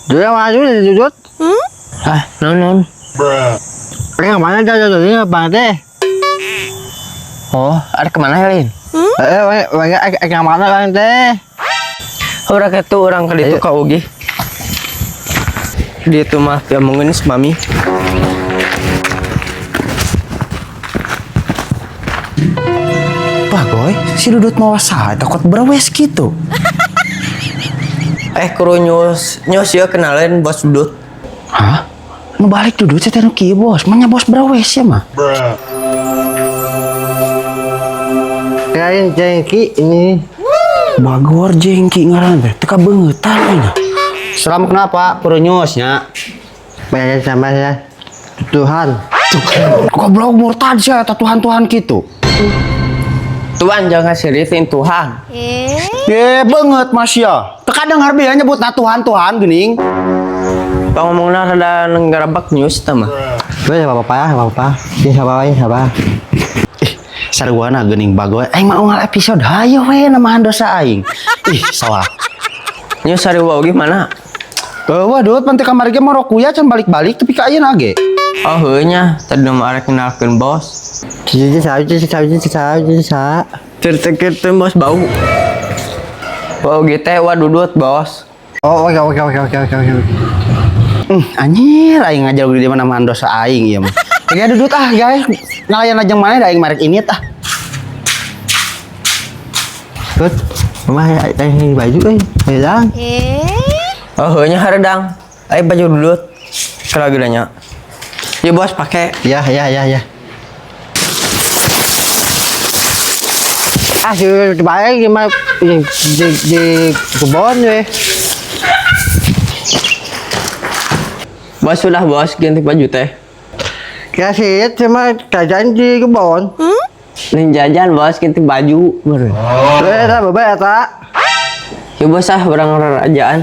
Dudut mana dulu dudut? Ah, non non. Eh, kemana dah dudut bang teh? Oh, ada kemana Helin? Eh, kemana bang teh? Orang itu orang ke ditu ka Ugi. Dia tuh mah ya mengenis mami. Bagoy, si Dudut mau saha takut berawes gitu. Eh, kru nyus nyus ya kenalin bos Dudut. Hah? Nu balik Dudut saya nu kieu bos, manya bos berawes ya mah. Kain jengki ini. Bagor jengki ngaran teh, teu kabeungeutan aing. Salam kenapa? Purunyus nya. Banyak sama ya. Tuhan. Goblok murtad sia eta Tuhan-Tuhan kitu. Tuhan jangan seriusin Tuhan. Eh, banget Mas ya. Teu kadengar bieu nyebutna Tuhan-Tuhan geuning. Pangomongna rada nggarabak news tah mah. Gue sama papa ya, sama papa. Ini sama ini sama. Ih, sarwana geuning bagoy. Aing mah unggal episode hayo we namahan dosa aing. Ih, salah. Nyus hari Ugi mana? Wah, Dut, pan teh kamari ge morokuya can balik-balik tapi ka ayeuna ge. Oh, heuh nya, tadi mah arek kenalkeun bos. Cici saya, cici saya, cici saya, cici saya. Cerita-cerita bos bau. Bau gitu wah Dudut bos. Oh, oke, oke, oke, oke, oke, oke. Anjir, aing ngajar gede mana namahan dosa aing ieu mah. Ya Dudut ah, guys. Ngalayan ajang mana da aing marek ini tah. Dut, mama ini baju eh, hilang. Oh, heuh nya haredang. Ayo baju Dudut. Kalau gilanya. Ya bos pakai. Ya, ya, ya, ya. Ah, si baik gimana di kebun weh. Bos sudah bos ganti baju teh. Kasih cuma jajan di kebun. Nih jajan bos ganti baju. Beureum. Eh, tak bapak ya tak. Ya bos ah orang rajaan.